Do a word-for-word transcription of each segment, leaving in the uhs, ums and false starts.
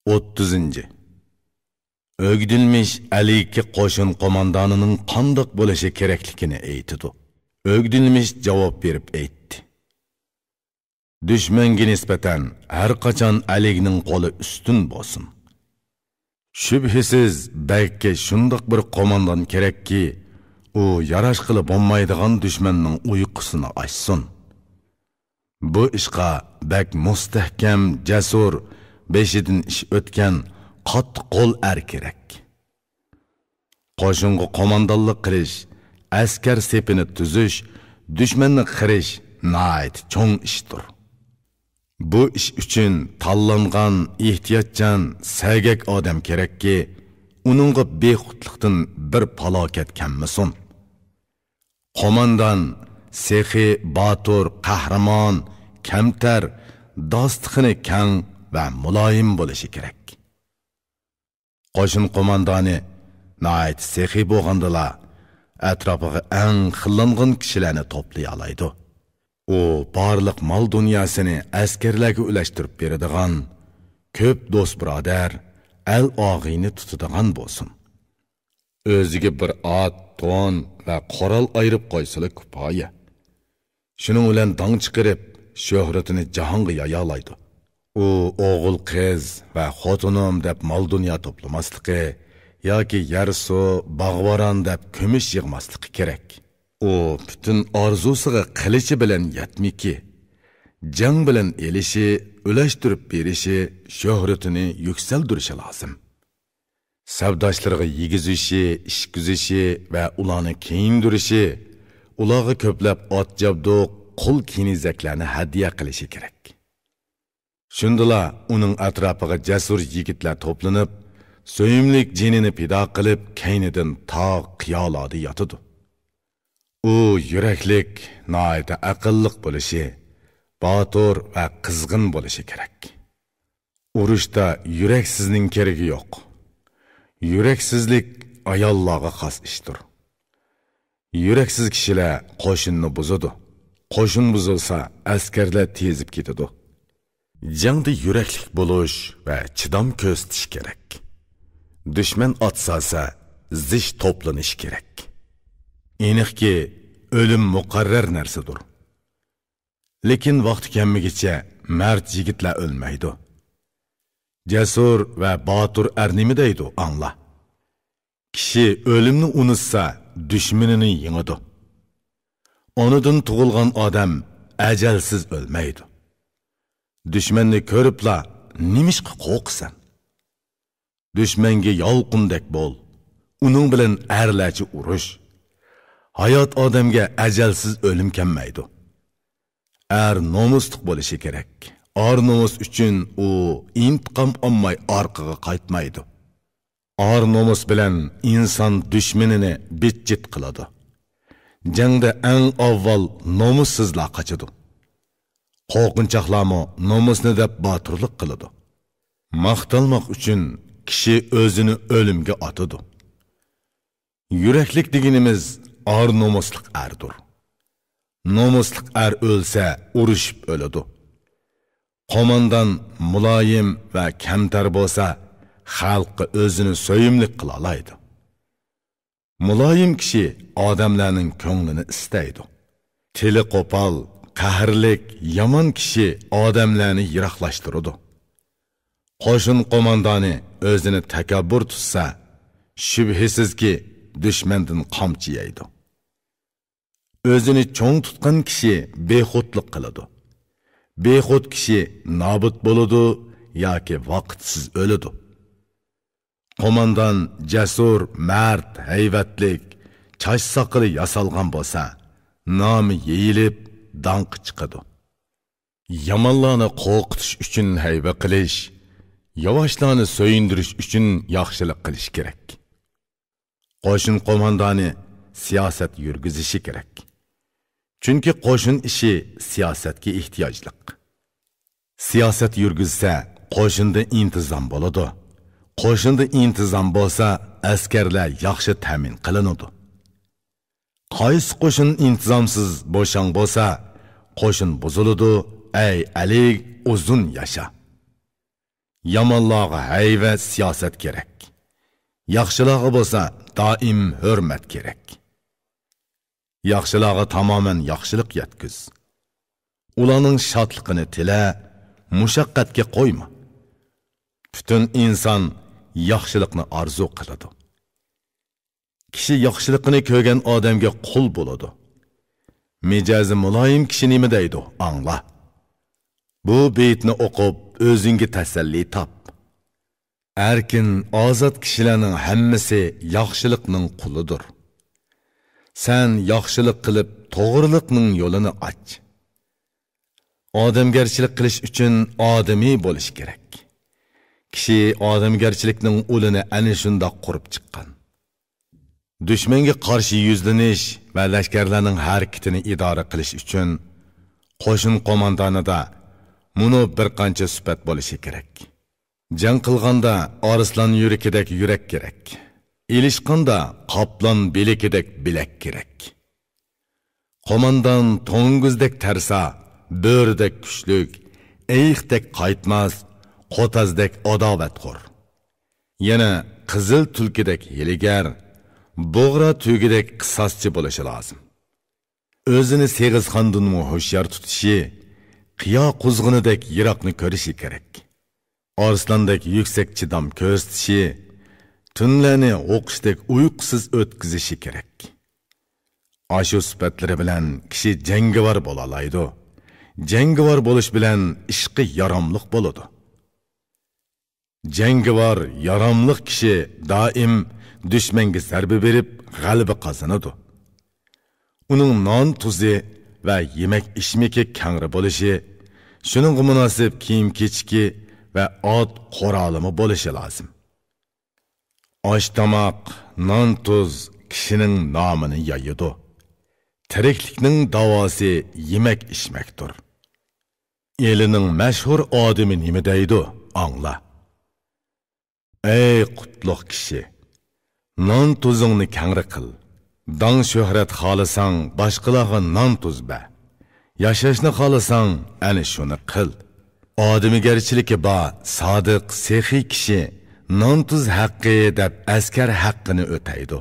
ئوتتۇزىنچى. ئۆگدۈلمىش ئەلىكى قوشۇن قوماندانىنىڭ قانداق بولۇشى كېرەكلىكىنى ئېيتىدۇ. ئۆگدۈلمىش جاۋاب بېرىپ ئېيتتى: دۈشمەنگە نىسبەتەن ھەر قاچان ئەلىگنىڭ قولى ئۈستۈن بولسۇن. شۈبھىسىز، بەگكە شۇنداق بىر قوماندان كېرەككى، ئۇ ياراشقىلى بولمايدىغان دۈشمەننىڭ ئۇيقۇسىنى ئاچسۇن. بۇ ئىشقا بەك مۇستەھكەم، جەسۇر، بېشىدىن ئىش ئۆتكەن، قاتتىق قول ئەر كېرەك. قوشۇنغا قوماندانلىق قىلىش، ئەسكەر سېپىنى تۈزۈش، دۈشمەننى قىرىش ناھايىتى چوڭ ئىشتۇر. بۇ ئىش ئۈچۈن تاللانغان، ئېھتىياتچان، سەگەك ئادەم كېرەككى، ئۇنىڭغا بىخۇدلۇقتىن بىر پالاكەت كەلمىسۇن. قوماندان سېخىي، باتۇر، قەھرىمان، كەمتەر، داستىخىنى كەڭ ۋە مۇلايىم بولۇشى كېرەك. قوشۇن قوماندانى ناھايىتى سېخىي بولغاندىلا، ئەتراپىغا ئەڭ خىللانغان كىشىلەرنى توپلىيالايدۇ. ئۇ بارلىق مال-دۇنياسىنى ئەسكەرلەرگە ئۈلەشتۈرۈپ بېرىدىغان، كۆپ دوست-بۇرادەر، ئەل-ئاغىنە تۇتىدىغان بولسۇن. ئۆزىگە بىر ئات، تون ۋە قورال ئايرىپ قويسىلا كۇپايە. شۇنىڭ بىلەن داڭ چىقىرىپ، شۆھرىتىنى جاھانغا يايالايدۇ. ئۇ ئوغۇل-قىز ۋە خوتۇنۇم دەپ مال-دۇنيا توپلىماسلىقى ياكى يەر-سۇ، باغ-ۋاران دەپ كۈمۈش يىغماسلىقى كېرەك. ئۇ پۈتۈن ئارزۇسىغا قىلىچى بىلەن يەتمىكى، جەڭ بىلەن ئېلىشى، ئۈلەشتۈرۈپ بېرىشى، شۆھرىتىنى يۈكسەلدۈرۈشى لازىم. سەپداشلىرىغا يېگۈزۈشى، ئىچكۈزۈشى ۋە ئۇلارنى كىيىندۈرۈشى، ئۇلارغا كۆپلەپ ئات-جابدۇق، قۇل-كېنىزەكلەرنى ھەدىيە قىلىشى كېرەك. شۇندىلا ئۇنىڭ ئەتراپىغا جەسۇر يىگىتلەر توپلىنىپ، سۆيۈملۈك جېنىنى پىدا قىلىپ، كەينىدىن تاغ، قىيالاردا ياتىدۇ. ئۇ يۈرەكلىك، ناھايىتى ئەقىللىق بولۇشى، باتۇر ۋە قىزغىن بولۇشى كېرەك. ئۇرۇشتا يۈرەكسىزنىڭ كېرىكى يوق. يۈرەكسىزلىك ئاياللارغا خاس ئىشتۇر. يۈرەكسىز كىشىلەر قوشۇننى بۇزىدۇ. قوشۇن بۇزۇلسا، ئەسكەرلەر تېزىپ كېتىدۇ. جەڭدە يۈرەكلىك بولۇش ۋە چىدام كۆرسىتىش كېرەك. دۈشمەن ئاتسالسا، زىچ توپلىنىش كېرەك. ئېنىقكى، ئۆلۈم مۇقەررەر نەرسىدۇر. لېكىن ۋاقتى كەلمىگىچە مەرد يىگىتلەر ئۆلمەيدۇ. جەسۇر ۋە باتۇر ئەر نېمە دەيدۇ، ئاڭلا. كىشى ئۆلۈمنى ئۇنتۇسا، دۈشمىنىنى يېڭىدۇ. ئانىدىن تۇغۇلغان ئادەم ئەجەلسىز ئۆلمەيدۇ. دۈشمەننى كۆرۈپلا، نېمىشقا قورقىسەن؟ دۈشمەنگە يالقۇندەك بول، ئۇنىڭ بىلەن ئەرلەرچە ئۇرۇش. ھايات ئادەمگە ئەجەلسىز ئۆلۈم كەلمەيدۇ. ئەر نومۇسلۇق بولۇشى كېرەك. ئار نومۇس ئۈچۈن ئۇ ئىنتىقام ئالماي ئارقىغا قايتمايدۇ. ئار نومۇس بىلەن ئىنسان دۈشمىنىنى بىت-جىت قىلىدۇ. جەڭدە ئەڭ ئاۋۋال نومۇسسىزلار قاچىدۇ. قورقۇنچاقلارمۇ نومۇسنى دەپ باتۇرلۇق قىلىدۇ. ماختالماق ئۈچۈن كىشى ئۆزىنى ئۆلۈمگە ئاتىدۇ. يۈرەكلىك دېگىنىمىز ئار نومۇسلۇق ئەردۇر. نومۇسلۇق ئەر ئۆلسە، ئۇرۇشۇپ ئۆلىدۇ. قوماندان مۇلايىم ۋە كەمتەر بولسا، خەلققە ئۆزىنى سۆيۈملۈك قىلالايدۇ. مۇلايىم كىشى ئادەملەرنىڭ كۆڭلىنى ئىسلەيدۇ. تىلى قوپال، قەھەرلىك، يامان كىشى ئادەملەرنى يىراقلاشتۇرىدۇ. قوشۇن قوماندانى ئۆزىنى تەكەببۇر تۇتسا، شۈبھىسىزكى، دۈشمەندىن قامچا يەيدۇ. ئۆزىنى چوڭ تۇتقان كىشى بىخۇدلۇق قىلىدۇ. بىخۇد كىشى نابۇت بولىدۇ ياكى ۋاقىتسىز ئۆلىدۇ. قوماندان جەسۇر، مەرد، ھەيۋەتلىك، چاچ-ساقىلى ياسالغان بولسا، نامى يېيىلىپ، داڭقى چىقىدۇ. يامانلارنى قورقۇتۇش ئۈچۈن ھەيۋە قىلىش، ياۋاشلارنى سۆيۈندۈرۈش ئۈچۈن ياخشىلىق قىلىش كېرەك. قوشۇن قوماندانى سىياسەت يۈرگۈزۈشى كېرەك. چۈنكى قوشۇن ئىشى سىياسەتكە ئېھتىياجلىق. سىياسەت يۈرگۈزسە، قوشۇندا ئىنتىزام بولىدۇ. قوشۇندا ئىنتىزام بولسا، ئەسكەرلەر ياخشى تەمىن قىلىنىدۇ. قايسى قوشۇن ئىنتىزامسىز بوشاڭ بولسا، قوشۇن بۇزۇلىدۇ. ئەي ئەلىگ، ئۇزۇن ياشا! يامانلارغا ھەيۋە سىياسەت كېرەك. ياخشىلارغا بولسا دائىم ھۆرمەت كېرەك. ياخشىلارغا تامامەن ياخشىلىق يەتكۈز. ئۇلارنىڭ شادلىقىنى تىلە، مۇشەققەتكە قويما. پۈتۈن ئىنسان ياخشىلىقنى ئارزۇ قىلىدۇ. كىشى ياخشىلىقىنى كۆرگەن ئادەمگە قۇل بولىدۇ. مىجەزى مۇلايىم كىشى نېمە دەيدۇ، ئاڭلا. بۇ بېيىتنى ئوقۇپ، ئۆزۈڭگە تەسەللى تاپ. ئەركىن، ئازاد كىشىلەرنىڭ ھەممىسى ياخشىلىقنىڭ قۇلىدۇر. سەن ياخشىلىق قىلىپ، توغرىلىقنىڭ يولىنى ئاچ. ئادەمگەرچىلىك قىلىش ئۈچۈن ئادىمىي بولۇش كېرەك. كىشى ئادەمگەرچىلىكنىڭ ئۇلىنى ئەنە شۇنداق قۇرۇپ چىققان. دۈشمەنگە قارشى يۈزلىنىش ۋە لەشكەرلەرنىڭ ھەرىكىتىنى ئىدارە قىلىش ئۈچۈن قوشۇن قوماندانىدا مۇنۇ بىر قانچە سۈپەت بولۇشى كېرەك. جەڭ قىلغاندا ئارسلان يۈرىكىدەك يۈرەك كېرەك. ئېلىشقاندا قاپلان بىلىكىدەك بىلەك كېرەك. قوماندان توڭگۇزدەك تەرسا، بۆرىدەك كۈچلۈك، ئېيىقتەك قايتماس، قوتازدەك ئاداۋەتخور. يەنە قىزىل تۈلكىدەك ھىيلىگەر، بۇغرا تۈگىدەك قىساسچى بولۇشى لازىم. ئۆزىنى سېغىزخاندىنمۇ ھوشيار تۇتۇشى، قىيا قۇزغۇنىدەك يىراقنى كۆرۈشى كېرەك. ئارسلاندەك يۈكسەك چىدام كۆرسىتىشى، تۈنلەرنى ھوقۇشتەك ئۇيقۇسىز ئۆتكۈزۈشى كېرەك. ئاشۇ سۈپەتلىرى بىلەن كىشى جەڭگىۋار بولالايدۇ. جەڭگىۋار بولۇش بىلەن ئىشقا ياراملىق بولىدۇ. جەڭگىۋار، ياراملىق كىشى دائىم دۈشمەنگە زەربە بېرىپ، غەلىبە قازىنىدۇ. ئۇنىڭ نان تۇزى ۋە يېمەك ئىچمىكى كەڭرى بولۇشى، شۇنىڭغا مۇناسىپ كىيىم كېچىكى ۋە ئات قورالىمۇ بولۇشى لازىم. ئاش تاماق، نان تۇز كىشىنىڭ نامىنى يايىدۇ. تىرىكلىكنىڭ داۋاسى يېمەك ئىچمەكتۇر. ئېلىنىڭ مەشھۇر ئادىمى نېمە دەيدۇ، ئاڭلا. ئەي قۇتلۇق كىشى! نان تۇزۇڭنى كەڭرى قىل. داڭ شۆھرەت خالىساڭ، باشقىلارغا نان تۇز بەر. ياشاشنى خالىساڭ، ئەنە شۇنى قىل. ئادىمىگەرچىلىكى بار، سادىق، سېخىي كىشى نان تۇز ھەققى دەپ ئەسكەر ھەققىنى ئۆتەيدۇ.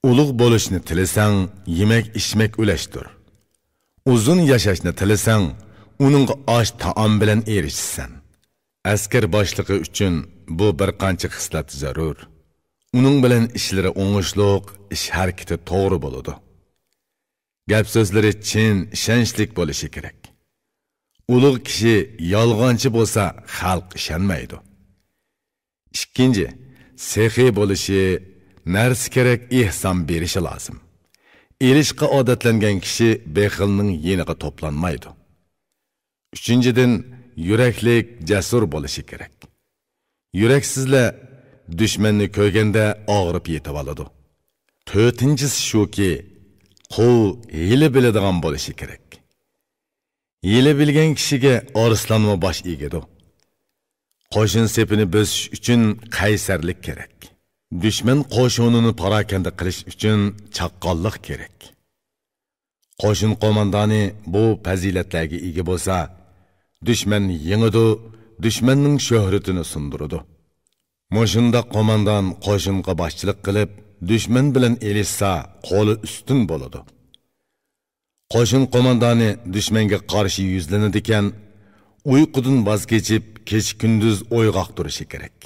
ئۇلۇغ بولۇشنى تىلىسەڭ، يېمەك ئىچمەك ئۈلەشتۈر. ئۇزۇن ياشاشنى تىلىسەڭ، ئۇنىڭغا ئاش تائام بىلەن ئېرىشىسەن. ئەسكەر باشلىقى ئۈچۈن بۇ بىر قانچە خىسلەت زۆرۈر. ئۇنىڭ بىلەن ئىشلىرى ئوڭۇشلۇق، ئىش ھەرىكىتى توغرا بولىدۇ. گەپ سۆزلىرى چىن، ئىشەنچلىك بولۇشى كېرەك. ئۇلۇغ كىشى يالغانچى بولسا، خەلق ئىشەنمەيدۇ. ئىككىنچى، سېخىي بولۇشى، نەرسە كېرەك ئېھسان بېرىشى لازىم. ئېلىشقا ئادەتلەنگەن كىشى بېخىلنىڭ يېنىغا توپلانمايدۇ. ئۈچىنچىدىن، يۈرەكلىك، جەسۇر بولۇشى كېرەك. يۈرەكسىزلەر دۈشمەننى كۆرگەندە ئاغرىپ يېتىۋالىدۇ. تۆتىنچىسى شۇكى، قۇل ھىيلە بىلىدىغان بولۇشى كېرەك. ھىيلە بىلگەن كىشىگە ئارسلانمۇ باش ئېگىدۇ. قوشۇن سېپىنى بۆسۈش ئۈچۈن قەيسەرلىك كېرەك. دۈشمەن قوشۇنىنى پاراكەندە قىلىش ئۈچۈن چاققانلىق كېرەك. قوشۇن قوماندانى بۇ پەزىلەتلەرگە ئىگە بولسا، دۈشمەننى يېڭىدۇ، دۈشمەننىڭ شۆھرىتىنى سۇندۇرىدۇ. مۇشۇنداق قوماندان قوشۇنغا باشچىلىق قىلىپ، دۈشمەن بىلەن ئېلىشسا، قولى ئۈستۈن بولىدۇ. قوشۇن قوماندانى دۈشمەنگە قارشى يۈزلىنىدىكەن، ئۇيقۇدىن ۋاز كېچىپ، كېچە-كۈندۈز ئويغاق تۇرۇشى كېرەك.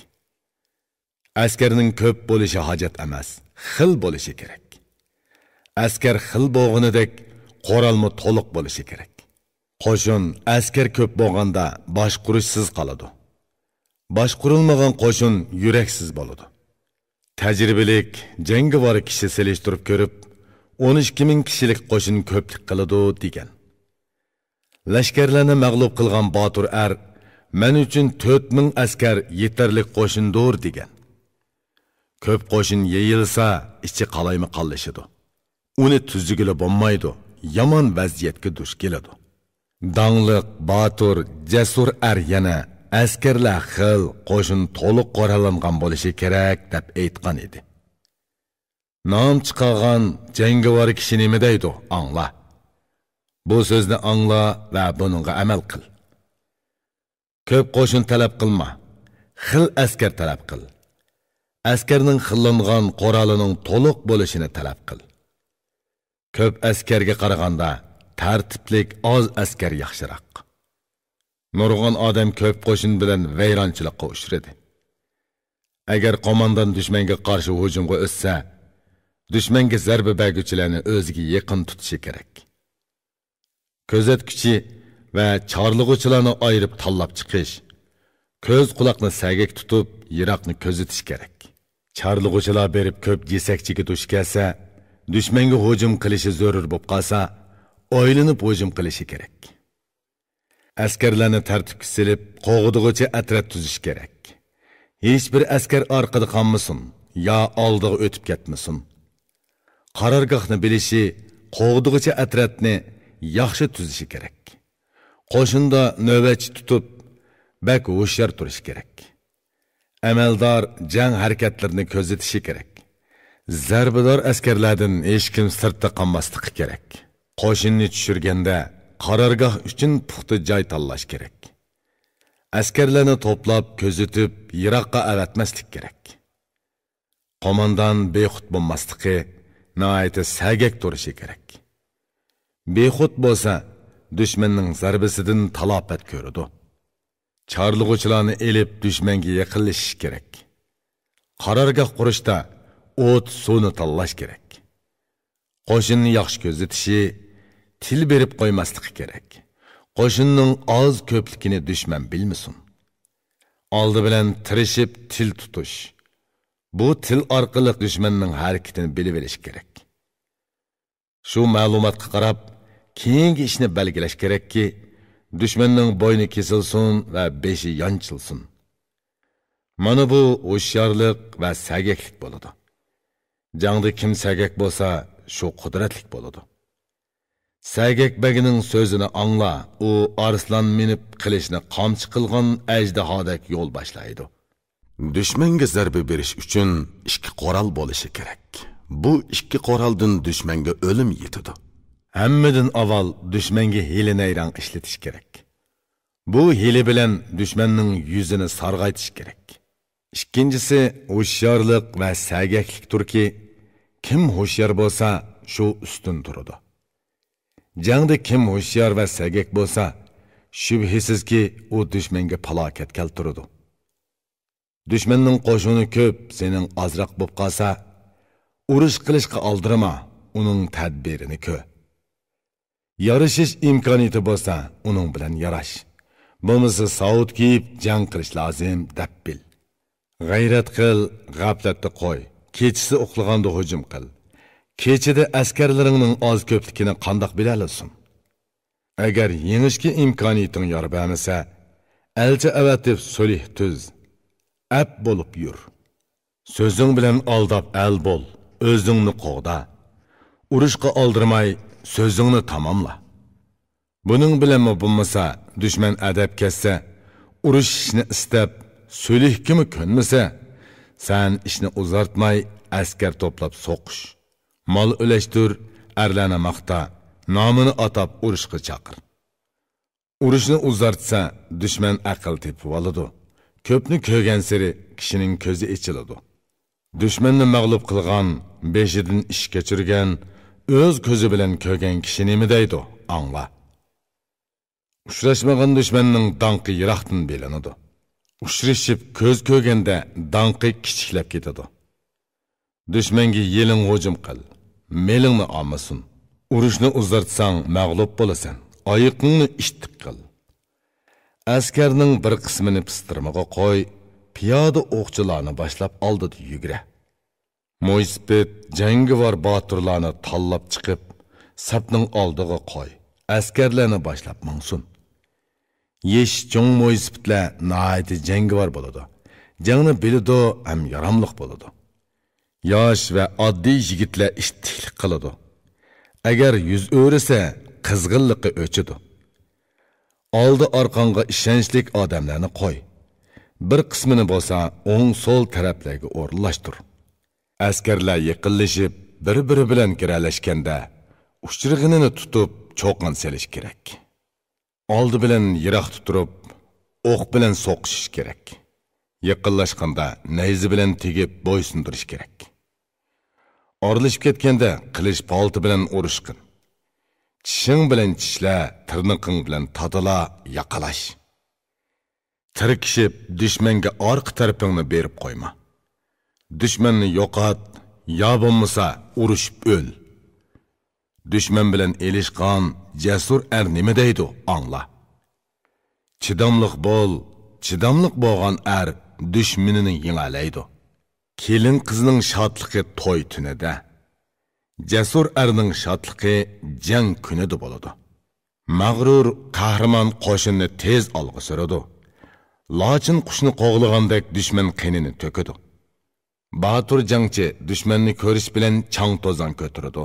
ئەسكەرنىڭ كۆپ بولۇشى ھاجەت ئەمەس، خىل بولۇشى كېرەك. ئەسكەر خىل بولغىنىدەك، قورالمۇ تولۇق بولۇشى كېرەك. قوشۇن، ئەسكەر كۆپ بولغاندا باشقۇرۇشسىز قالىدۇ. باشقۇرۇلمىغان قوشۇن يۈرەكسىز بولىدۇ. تەجرىبىلىك جەڭگىۋار كىشى سېلىشتۇرۇپ كۆرۈپ، «ئون ئىككى مىڭ كىشىلىك قوشۇن كۆپلۈك قىلىدۇ» دېگەن. لەشكەرلەرنى مەغلۇپ قىلغان باتۇر ئەر، «مەن ئۈچۈن تۆت مىڭ ئەسكەر يېتەرلىك قوشۇندۇر» دېگەن. كۆپ قوشۇن يېيىلسا، ئىچى قالايمىقانلىشىدۇ. ئۇنى تۈزىگىلى بولمايدۇ، يامان ۋەزىيەتكە دۇچ كېلىدۇ. داڭلىق، باتۇر، جەسۇر ئەر يەنە «ئەسكەرلەر خىل، قوشۇن تولۇق قوراللانغان بولۇشى كېرەك» دەپ ئېيتقان ئىدى. نام چىقارغان جەڭگىۋار كىشى نېمە دەيدۇ، ئاڭلا. بۇ سۆزنى ئاڭلا ۋە بۇنىڭغا ئەمەل قىل. كۆپ قوشۇن تەلەپ قىلما، خىل ئەسكەر تەلەپ قىل. ئەسكەرنىڭ خىللانغان قورالىنىڭ تولۇق بولۇشىنى تەلەپ قىل. كۆپ ئەسكەرگە قارىغاندا تەرتىپلىك ئاز ئەسكەر ياخشىراق. نۇرغۇن ئادەم كۆپ قوشۇن بىلەن ۋەيرانچىلىققا ئۇچرىدى. ئەگەر قوماندان دۈشمەنگە قارشى ھۇجۇمغا ئۆتسە، دۈشمەنگە زەربە بەرگۈچىلەرنى ئۆزىگە يېقىن تۇتۇشى كېرەك. كۆزەتكۈچى ۋە چارلىغۇچىلارنى ئايرىپ تاللاپ چىقىش، كۆز قۇلاقنى سەگەك تۇتۇپ، يىراقنى كۆزىتىش كېرەك. چارلىغۇچىلار بېرىپ كۆپ جېسەكچىگە دۇچ كەلسە، دۈشمەنگە ھۇجۇم قىلىشى زۆرۈر بولۇپ قالسا، ئويلىنىپ ھۇجۇم قىلىشى كېرەك. ئەسكەرلەرنى تەرتىپكە سېلىپ، قوغدىغۇچى ئەترەت تۈزۈش كېرەك. ھېچبىر ئەسكەر ئارقىدا قالمىسۇن يا ئالدىغا ئۆتۈپ كەتمىسۇن. قارارگاھنى بىلىشى، قوغدىغۇچى ئەترەتنى ياخشى تۈزۈشى كېرەك. قوشۇندا نۆۋەتچى تۇتۇپ، بەك ھوشيار تۇرۇشى كېرەك. ئەمەلدار جەڭ ھەرىكەتلىرىنى كۆزىتىشى كېرەك. زەربىدار ئەسكەرلەردىن ھېچكىم سىرتتا قالماسلىقى كېرەك. قوشۇننى چۈشۈرگەندە قارارگاھ ئۈچۈن پۇختا جاي تاللاش كېرەك. ئەسكەرلەرنى توپلاپ، كۆزىتىپ، يىراققا ئەۋەتمەسلىك كېرەك. قوماندان بىخۇد بولماسلىقى، ناھايىتى سەگەك تۇرۇشى كېرەك. بىخۇد بولسا، دۈشمەننىڭ زەربىسىدىن تالاپەت كۆرىدۇ. چارلىغۇچىلارنى ئېلىپ، دۈشمەنگە يېقىنلىشىش كېرەك. قارارگاھ قۇرۇشتا ئوت، سۇنى تاللاش كېرەك. قوشۇننى ياخشى كۆزىتىشى، تىل بېرىپ قويماسلىقى كېرەك. قوشۇننىڭ ئاز كۆپلۈكىنى دۈشمەن بىلمىسۇن. ئالدى بىلەن تىرىشىپ تىل تۇتۇش. بۇ تىل ئارقىلىق دۈشمەننىڭ ھەرىكىتىنى بىلىۋېلىش كېرەك. شۇ مەلۇماتقا قاراپ، كېيىنكى ئىشنى بەلگىلەش كېرەككى، دۈشمەننىڭ بوينى كېسىلسۇن ۋە بېشى يانچىلسۇن. مانا بۇ ھوشيارلىق ۋە سەگەكلىك بولىدۇ. جەڭدە كىم سەگەك بولسا، شۇ قۇدرەتلىك بولىدۇ. سەگەك بەگنىڭ سۆزىنى ئاڭلا، ئۇ ئارسلان مىنىپ قىلىچنى قامچا قىلغان ئەجدىھادەك يول باشلايدۇ. دۈشمەنگە زەربە بېرىش ئۈچۈن ئىككى قورال بولۇشى كېرەك. بۇ ئىككى قورالدىن دۈشمەنگە ئۆلۈم يېتىدۇ. ھەممىدىن ئاۋۋال دۈشمەنگە ھىيلە-نەيرەڭ ئىشلىتىش كېرەك. بۇ ھىيلە بىلەن دۈشمەننىڭ يۈزىنى سارغايتىش كېرەك. ئىككىنچىسى، ھوشيارلىق ۋە سەگەكلىكتۇركى، كىم ھوشيار بولسا، شۇ ئۈستۈن تۇرىدۇ. جەڭدە كىم ھوشيار ۋە سەگەك بولسا، شۈبھىسىزكى، ئۇ دۈشمەنگە پالاكەت كەلتۈرىدۇ. دۈشمەننىڭ قوشۇنى كۆپ، سېنىڭ ئازراق بولۇپ قالسا، ئۇرۇش قىلىشقا ئالدىرىما، ئۇنىڭ تەدبىرىنى كۆر. يارىشىش ئىمكانىيىتى بولسا، ئۇنىڭ بىلەن ياراش. بولمىسا ساۋۇت كىيىپ جەڭ قىلىش لازىم، دەپ بىل. غەيرەت قىل، غەپلەتتە قوي. كېچىسى ئۇخلىغاندا ھۇجۇم قىل. كېچىدە ئەسكەرلىرىڭنىڭ ئاز-كۆپلۈكىنى قانداق بىلەلىسۇن؟ ئەگەر يېڭىشكە ئىمكانىيىتىڭ يار بەرمىسە، ئەلچى ئەۋەتىپ سۈلھى تۈز. ئەپ بولۇپ يۈر. سۆزۈڭ بىلەن ئالداپ ئەل بول، ئۆزۈڭنى قوغدا. ئۇرۇشقا ئالدىرىماي، سۆزۈڭنى تاماملا. بۇنىڭ بىلەنمۇ بولمىسا، دۈشمەن ئەدەپ كەتسە، ئۇرۇشۇشنى ئىستەپ، سۈلھكىمۇ كۆنمىسە، سەن ئىشنى ئۇزارتماي، ئەسكەر توپلاپ سوقۇش. مال ئۈلەشتۈر، ئەرلەرنى ماختا، نامىنى ئاتاپ ئۇرۇشقا چاقىر. ئۇرۇشنى ئۇزارتسا، دۈشمەن ئەقىل تېپىۋالىدۇ. كۆپنى كۆرگەنسېرى كىشىنىڭ كۆزى ئېچىلىدۇ. دۈشمەننى مەغلۇپ قىلغان، بېشىدىن ئىش كەچۈرگەن، ئۆز كۆزى بىلەن كۆرگەن كىشى نېمە دەيدۇ، ئاڭلا. ئۇچراشمىغان دۈشمەننىڭ داڭقى يىراقتىن بىلىنىدۇ. ئۇچرىشىپ كۆز كۆرگەندە داڭقى كىچىكلەپ كېتىدۇ. دۈشمەنگە يېلىڭ ھۇجۇم قىل، مېلىڭنى ئالمىسۇن. ئۇرۇشنى ئۇزارتساڭ مەغلۇپ بولىسەن، ئايىقىڭنى ئىتتىك قىل. ئەسكەرنىڭ بىر قىسمىنى پىستىرمىغا قوي، پىيادە ئوقچىلارنى باشلاپ ئالدىدا يۈگرە. مويسىپىت، جەڭگىۋار باتۇرلارنى تاللاپ چىقىپ، سەپنىڭ ئالدىغا قوي، ئەسكەرلەرنى باشلاپ ماڭسۇن. يېشى چوڭ مويسىپىتلەر ناھايىتى جەڭگىۋار بولىدۇ، جەڭنى بىلىدۇ ھەم ياراملىق بولىدۇ. ياش ۋە ئاددىي يىگىتلەر ئىتتىكلىك قىلىدۇ. ئەگەر يۈز ئۆرۈسە، قىزغىنلىقى ئۆچىدۇ. ئالدى ئارقاڭغا ئىشەنچلىك ئادەملەرنى قوي. بىر قىسمىنى بولسا ئوڭ سول تەرەپلەرگە ئورۇنلاشتۇر. ئەسكەرلەر يېقىنلىشىپ، بىر-بىرى بىلەن گىرەلەشكەندە، ئۇچىرىغىنىنى تۇتۇپ، چوقان سېلىش كېرەك. ئالدى بىلەن يىراقتا تۇرۇپ، ئوق بىلەن سوقۇشۇش كېرەك. يېقىنلاشقاندا نەيزە بىلەن تېگىپ بويسۇندۇرۇش كېرەك. ئارىلىشىپ كەتكەندە قىلىچ پالتا بىلەن ئۇرۇشقىن. چىشىڭ بىلەن چىشلە، تىرنىقىڭ بىلەن تاتىلا، ياقىلاش. تىركىشىپ، دۈشمەنگە ئارقا تەرىپىڭنى بېرىپ قويما. دۈشمەننى يوقات، يا بولمىسا ئۇرۇشۇپ ئۆل. دۈشمەن بىلەن ئېلىشقان جەسۇر ئەر نېمە دەيدۇ، ئاڭلا. چىداملىق بول، چىداملىق بولغان ئەر دۈشمىنىنى يېڭەلەيدۇ. كېلىن قىزنىڭ شادلىقى توي تۈنىدە. جەسۇر ئەرنىڭ شادلىقى جەڭ كۈنىدە بولىدۇ. مەغرۇر قەھرىمان قوشۇننى تېز ئالغا سۈرىدۇ. لاچىن قۇشنى قوغلىغاندەك دۈشمەن قېنىنى تۆكىدۇ. باتۇر جەڭچى دۈشمەننى كۆرۈش بىلەن چاڭ-توزان كۆتۈرىدۇ.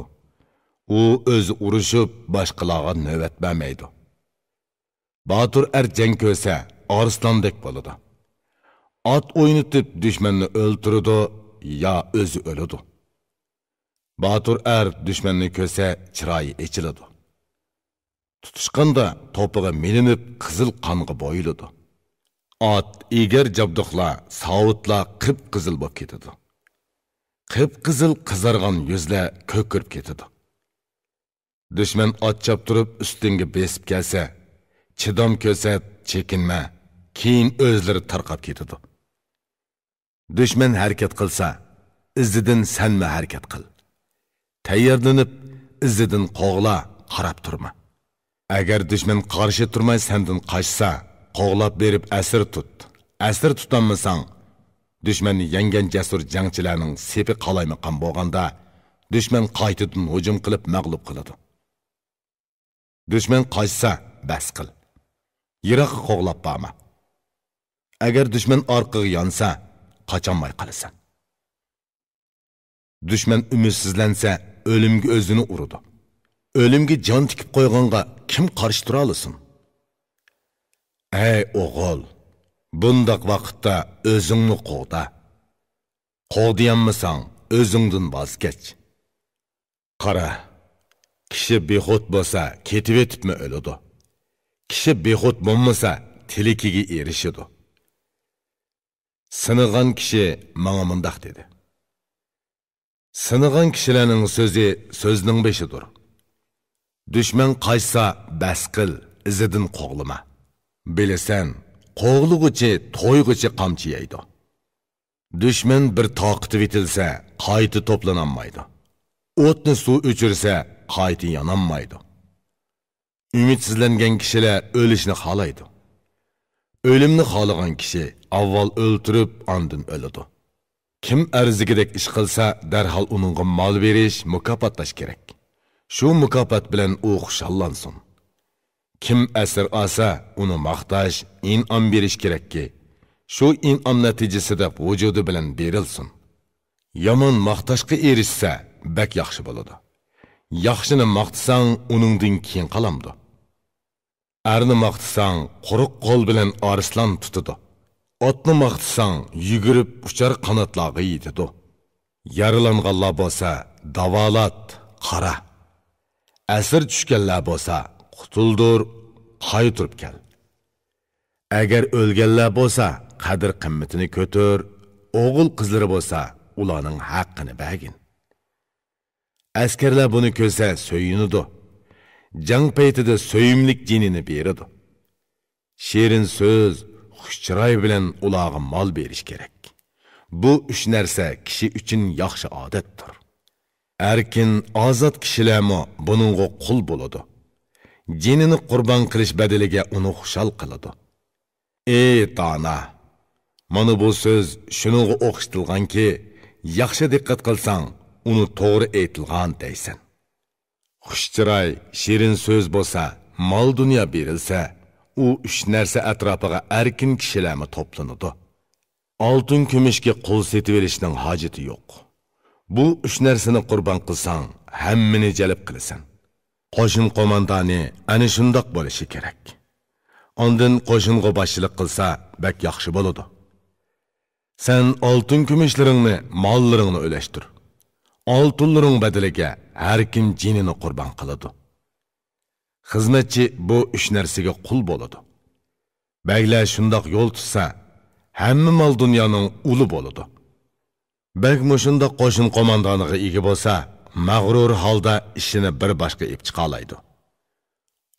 ئۇ ئۆزى ئۇرۇشۇپ، باشقىلارغا نۆۋەت بەرمەيدۇ. باتۇر ئەر جەڭ كۆرسە، ئارسلاندەك بولىدۇ. ئات ئوينىتىپ دۈشمەننى ئۆلتۈرىدۇ يا ئۆزى ئۆلىدۇ. باتۇر ئەر دۈشمەننى كۆرسە، چىرايى ئېچىلىدۇ. تۇتۇشقاندا توپىغا مىلىنىپ، قىزىل قانغا بويىلىدۇ. ئات، ئېگەر جابدۇقلار، ساۋۇتلار قىپقىزىل بولۇپ كېتىدۇ. قىپقىزىل قىزارغان يۈزلەر كۆكىرىپ كېتىدۇ. دۈشمەن ئات چاپتۇرۇپ ئۈستۈڭگە بېسىپ كەلسە، چىدام كۆرسەت، چېكىنمە، كېيىن ئۆزلىرى تارقاپ كېتىدۇ. دۈشمەن ھەرىكەت قىلسا، ئىزىدىن سەنمۇ ھەرىكەت قىل. تەييارلىنىپ، ئىزىدىن قوغلا، قاراپ تۇرما. ئەگەر دۈشمەن قارشى تۇرماي سەندىن قاچسا، قوغلاپ بېرىپ ئەسىر تۇت. ئەسىر تۇتالمىساڭ، دۈشمەننى يەڭگەن جەسۇر جەڭچىلەرنىڭ سېپى قالايمىقان بولغاندا، دۈشمەن قايتىدىن ھۇجۇم قىلىپ مەغلۇپ قىلىدۇ. دۈشمەن قاچسا، بەس قىل. يىراققا قوغلاپ بارما. ئەگەر دۈشمەن ئارقىغا يانسا، قاچالماي قالىسەن. دۈشمەن ئۈمىدسىزلەنسە، ئۆلۈمگە ئۆزىنى ئۇرىدۇ. ئۆلۈمگە جان تىكىپ قويغانغا كىم قارشى تۇرالىسۇن؟ ئەي ئوغۇل، بۇنداق ۋاقىتتا ئۆزۈڭنى قوغدا. قوغدىيالمىساڭ، ئۆزۈڭدىن ۋاز كەچ. قارا، كىشى بىخۇد بولسا، كېتىۋېتىپمۇ ئۆلىدۇ. كىشى بىخۇد بولمىسا، تىلىكىگە ئېرىشىدۇ. سىنىغان كىشى ماڭا مۇنداق دېدى: سىنىغان كىشىلەرنىڭ سۆزى سۆزنىڭ بېشىدۇر. دۈشمەن قاچسا، بەس قىل، ئىزىدىن قوغلىما. بىلىسەن، قوغلىغۇچى تويغۇچە قامچا يەيدۇ. دۈشمەن بىر تارقىتىۋېتىلسە، قايتا توپلىنالمايدۇ. ئوتنى سۇ ئۆچۈرسە، قايتا يانالمايدۇ. ئۈمىدسىزلەنگەن كىشىلەر ئۆلۈشنى خالايدۇ. ئۆلۈمنى خالىغان كىشى ئاۋۋال ئۆلتۈرۈپ، ئاندىن ئۆلىدۇ. كىم ئەرزىگۈدەك ئىش قىلسا، دەرھال ئۇنىڭغا مال بېرىش، مۇكاپاتلاش كېرەك. شۇ مۇكاپات بىلەن ئۇ خۇشاللانسۇن. كىم ئەسىر ئالسا، ئۇنى ماختاش، ئىنئام بېرىش كېرەككى، شۇ ئىنئام نەتىجىسىدە ۋۇجۇدى بىلەن بېرىلسۇن. يامان ماختاشقا ئېرىشسە، بەك ياخشى بولىدۇ. ياخشىنى ماختىساڭ، ئۇنىڭدىن كېيىن قالامدۇ؟ ئەرنى ماختىساڭ، قۇرۇق قول بىلەن ئارسلان تۇتىدۇ. ئاتنى ماختىساڭ، يۈگۈرۈپ ئۇچار قاناتلارغا يېتىدۇ. يارىلانغانلار بولسا، داۋالات، قارا. ئەسىر چۈشكەنلەر بولسا، قۇتۇلدۇر، قايتۇرۇپ كەل. ئەگەر ئۆلگەنلەر بولسا، قەدىر-قىممىتىنى كۆتۈر، ئوغۇل-قىزلىرى بولسا، ئۇلارنىڭ ھەققىنى بەرگىن. ئەسكەرلەر بۇنى كۆرسە سۆيۈنىدۇ. جەڭ پەيتىدە سۆيۈملۈك جېنىنى بېرىدۇ. شېرىن سۆز، خۇش چىراي بىلەن ئۇلارغا مال بېرىش كېرەك. بۇ ئۈچ نەرسە كىشى ئۈچۈن ياخشى ئادەتتۇر. ئەركىن، ئازاد كىشىلەرمۇ بۇنىڭغا قۇل بولىدۇ. جېنىنى قۇربان قىلىش بەدىلىگە ئۇنى خۇشال قىلىدۇ. ئى دانا! مانا بۇ سۆز شۇنىڭغا ئوخشىتىلغانكى، ياخشى دىققەت قىلساڭ، ئۇنى توغرا ئېيتىلغان دەيسەن. خۇش چىراي، شېرىن سۆز بولسا، مال-دۇنيا بېرىلسە، ئۇ ئۈچ نەرسە ئەتراپىغا ئەركىن كىشىلەرمۇ توپلىنىدۇ. ئالتۇن-كۈمۈشكە قۇل سېتىۋېلىشنىڭ ھاجىتى يوق. بۇ ئۈچ نەرسىنى قۇربان قىلساڭ، ھەممىنى جەلپ قىلىسەن. قوشۇن قوماندانى ئەنە شۇنداق بولۇشى كېرەك. ئاندىن قوشۇنغا باشچىلىق قىلسا، بەك ياخشى بولىدۇ. سەن ئالتۇن-كۈمۈشلىرىڭنى، ماللىرىڭنى ئۈلەشتۈر. ئالتۇنلىرىڭ بەدىلىگە ھەركىم جېنىنى قۇربان قىلىدۇ. خىزمەتچى بۇ ئۈچ نەرسىگە قۇل بولىدۇ. بەگلەر شۇنداق يول تۇتسا، ھەممە مال-دۇنيانىڭ ئۇلى بولىدۇ. بەگ مۇشۇنداق قوشۇن قوماندانىغا ئىگە بولسا، مەغرۇر ھالدا ئىشىنى بىر باشقا ئېلىپ چىقالايدۇ.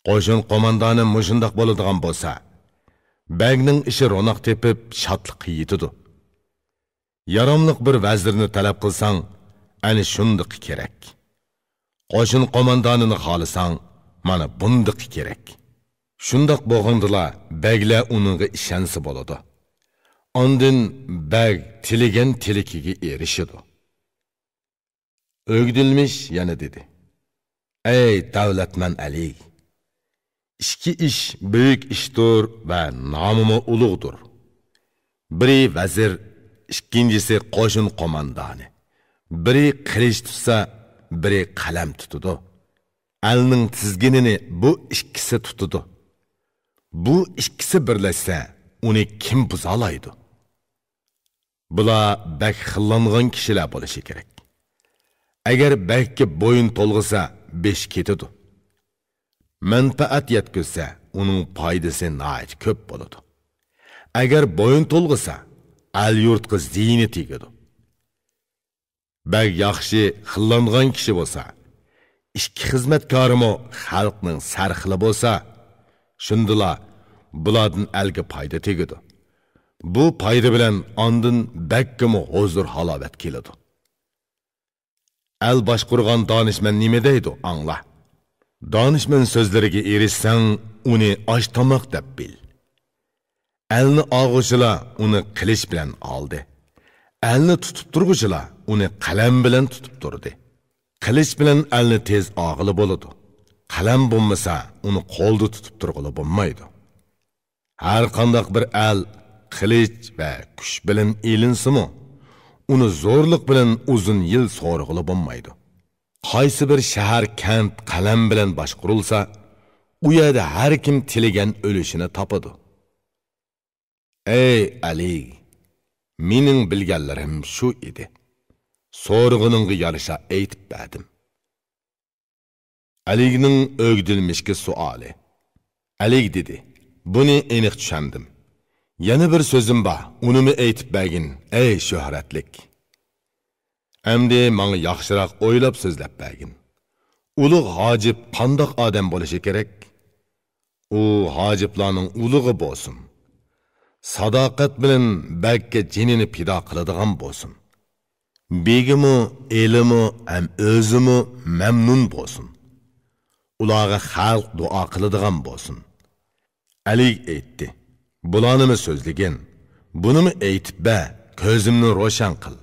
قوشۇن قوماندانى مۇشۇنداق بولىدىغان بولسا، بەگنىڭ ئىشى روناق تېپىپ، شادلىققا يېتىدۇ. ياراملىق بىر ۋەزىرنى تەلەپ قىلساڭ، ئەنە شۇندىقى كېرەك. قوشۇن قوماندانىنى خالىساڭ، مانا بۇندىقى كېرەك. شۇنداق بولغاندىلا، بەگلەر ئۇنىڭغا ئىشەنسە بولىدۇ. ئاندىن بەگ تىلىگەن تىلىكىگە ئېرىشىدۇ. ئۆگدۈلمىش يەنە دېدى: ئەي دەۋلەتمەن ئەلى! ئىككى ئىش بۈيۈك ئىشتۇر ۋە نامىمۇ ئۇلۇغدۇر. بىرى ۋەزىر، ئىككىنچىسى قوشۇن قوماندانى. بىرى قىلىچ تۇتسا، بىرى قەلەم تۇتىدۇ. ئەلنىڭ تىزگىنىنى بۇ ئىككىسى تۇتىدۇ. بۇ ئىككىسى بىرلەشسە، ئۇنى كىم بۇزالايدۇ؟ بۇلار بەك خىللانغان كىشىلەر بولۇشى كېرەك. ئەگەر بەگكە بويۇن تولغىسا، بېشى كېتىدۇ. مەنپەئەت يەتكۈزسە، ئۇنىڭ پايدىسى ناھايىتى كۆپ بولىدۇ. ئەگەر بويۇن تولغىسا، ئەل-يۇرتقا زىيىنى تېگىدۇ. بەگ ياخشى خىللانغان كىشى بولسا، ئىككى خىزمەتكارىمۇ خەلقنىڭ سەرخىلى بولسا، شۇندىلا بۇلاردىن ئەلگە پايدا تېگىدۇ. بۇ پايدا بىلەن ئاندىن بەگكىمۇ ھۇزۇر-ھالاۋەت كېلىدۇ. ئەل باشقۇرغان دانىشمەن نېمە دەيدۇ، ئاڭلا. دانىشمەن سۆزلىرىگە ئېرىشسەڭ، ئۇنى ئاش-تاماق دەپ بىل. ئەلنى ئالغۇچىلار ئۇنى قىلىچ بىلەن ئالدى. ئەلنى تۇتۇپ تۇرغۇچىلار ئۇنى قەلەم بىلەن تۇتۇپ تۇردى. قىلىچ بىلەن ئەلنى تېز ئالغىلى بولىدۇ. قەلەم بولمىسا، ئۇنى قولدا تۇتۇپ تۇرغىلى بولمايدۇ. ھەر قانداق بىر ئەل قىلىچ ۋە كۈچ بىلەن ئېلىنسىمۇ، ئۇنى زورلۇق بىلەن ئۇزۇن يىل سورىغىلى بولمايدۇ. قايسى بىر شەھەر، كەنت قەلەم بىلەن باشقۇرۇلسا، ئۇ يەردە ھەر كىم تىلىگەن ئۈلۈشىنى تاپىدۇ. ئەي ئەلى، مېنىڭ بىلگەنلىرىم شۇ ئىدى. سورىغىنىڭغا يارىشا ئېيتىپ بەردىم. ئەلىگنىڭ ئۆگدۈلمىشكە سوئالى. ئەلىگ دېدى: بۇنى ئېنىق چۈشەندىم. يەنە بىر سۆزۈم بار، ئۇنىمۇ ئېيتىپ بەرگىن، ئەي شۆھرەتلىك. ئەمدى ماڭا ياخشىراق ئويلاپ سۆزلەپ بەرگىن. ئۇلۇغ ھاجىپ قانداق ئادەم بولۇشى كېرەك؟ ئۇ ھاجىپلارنىڭ ئۇلۇغى بولسۇن. ساداقەت بىلەن بەگكە جېنىنى پىدا قىلىدىغان بولسۇن. بېگىمۇ، ئېلىمۇ ھەم ئۆزىمۇ مەمنۇن بولسۇن. ئۇلارغا خەلق دۇئا قىلىدىغان بولسۇن. ئەلى ئېيتتى: بۇلارنىمۇ سۆزلىگىن، بۇنىمۇ ئېيتىپ بەر، كۆزۈمنى روشەن قىل.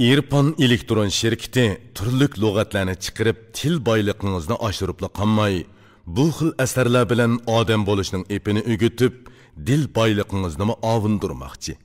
ئېرپان ئېلېكترون شىركىتى تۈرلۈك لۇغەتلەرنى چىقىرىپ، تىل بايلىقىڭىزنى ئاشۇرۇپلا قالماي، بۇ خىل ئەسەرلەر بىلەن ئادەم بولۇشنىڭ ئېپىنى ئۆگىتىپ، دىل بايلىقىڭىزنىمۇ ئاۋۇندۇرماقچى.